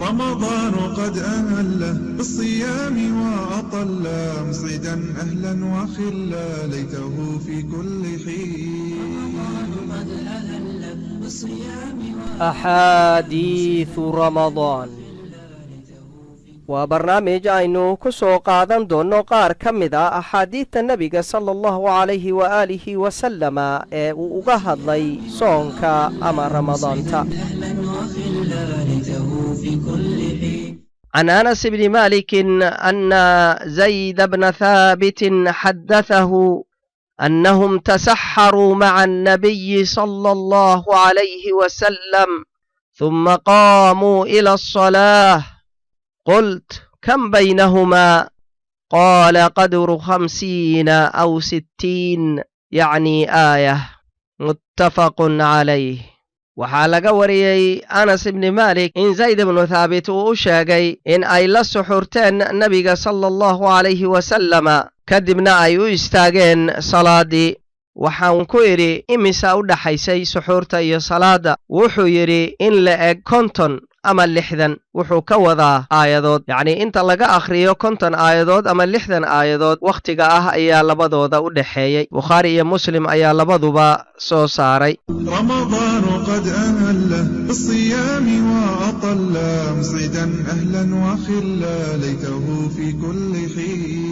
رمضان قد أهل بالصيام وأطل، مسعدا أهلا وخلا، ليته في كل حين. Axaadiidu Ramadaan waa barnaamij aynu ku soo qaadan doonno qaar ka mid ah axaadiidta Nebiga sala Allahu calayhi waaalihi wasalama ee uu uga hadlay soonka ama Ramadaanta. Can Anas bni Maliki ana Zayda bna Haabitin xaddathahu أنهم تسحروا مع النبي صلى الله عليه وسلم، ثم قاموا إلى الصلاة. قلت: كم بينهما؟ قال: قدر 50 أو 60، يعني آية. متفق عليه. Waxaa laga wariyey Anas ibni Maalik in Zayd ibnu Thaabit uu u sheegay in ay la suxurteen Nebiga sala Allahu calayhi wasalama, kadibna ay u istaageen salaaddii. Waxaan ku idhi: imisa u dhaxaysay suxuurta iyo salaadda? Wuxuu yidhi: in la eg 50 ama 60. Wuxuu ka wadaa aayadood, yacnii inta laga akhriyo 50 aayadood ama 60 aayadood wakhtiga ah ayaa labadooda u dhexeeyey. Bukhaari iyo Muslim ayaa labaduba soo saaray. رمضان قد أهل بالصيام وأطل، مسعدا أهلا وخلا، ليته في كل حين.